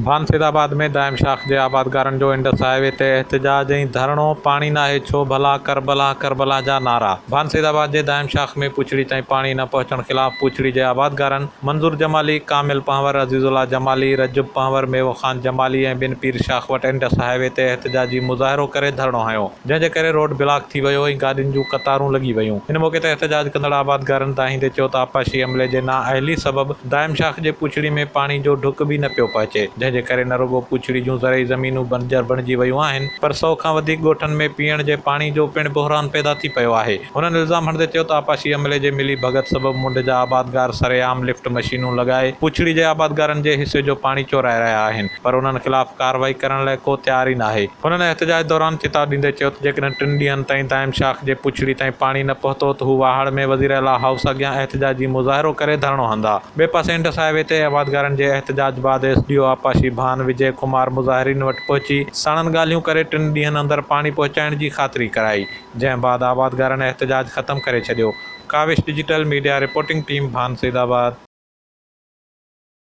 ڀان سيدآباد ۾ دائم شاخ جي آبادگارن جو انڊس هاء وي تي احتجاج ۽ ڌرڻو، پاڻي ناهي ڇو ڀلا، ڪربلا ڪربلا جا نعرا. ڀان سيدآباد جي دائم شاخ ۾ پوڇڙي تائين پاڻي نه پهچڻ خلاف پوڇڙي جي آبادگارن منظور جمالي، ڪامل پنهور، عزيز الله جمالي، رجب پنهور، ميوو خان جمالي ۽ ٻين پير شاخ وٽ انڊس هاء وي تي احتجاجي مظاهرو ڪري ڌرڻو هنيو. جنهن جي ڪري روڊ بلاڪ ٿي ويو ۽ گاڏين جون قطارون لڳي ويون. ان موقعي تي احتجاج ڪندڙ آبادگارن دانهيندي چيو ته آبپاشي عملي جي نااهلي سبب دائم شاخ جي پوڇڙي ۾ پاڻي جو ڍڪ به نه پيو پهچي، جنهن جي ڪري نه رڳو پوڇڙي جون زرعي زمينون بنجر بڻجي ويون آهن پر سئو کان وڌيڪ ڳوٺن ۾ پيئڻ جي پاڻي جو پڻ بحران پيدا ٿي پيو آهي. هنن الزام هڻندي چيو ته آبپاشي عملي جي ملي ڀڳت سبب منڍ جا آبادگار سرعام لفٽ مشينون لڳائي پوڇڙي جي آبادگارن جي حصي جو پاڻي چورائي رهيا آهن پر انهن خلاف ڪارروائي ڪرڻ لاء ڪو تيار ئي ناهي. هنن احتجاج دوران چتاء ڏيندي چيو ته جيڪڏهن ٽن ڏينهن تائين دائم شاخ جي پڇڙي تائين پاڻي نه پهتو ته هو واهڙ ۾ وزيراعليٰ هائوس اڳيان احتجاجي مظاهرو ڪري ڌرڻو هندا. ٻئي پاسي انڊس هاء وي تي آبادگارن جي احتجاج بعد ايس ڊي او آبپاشي ڀان وجي ڪمار مظاهرين وٽ پهچي ساڻن ڳالهيون ڪري ٽن ڏينهن اندر پاڻي پهچائڻ جي خاطري ڪرائي. جنهن بعد آبادگارن احتجاج ختم ڪري ڇڏيو. Kawish digital media reporting team Bhan Saeedabad.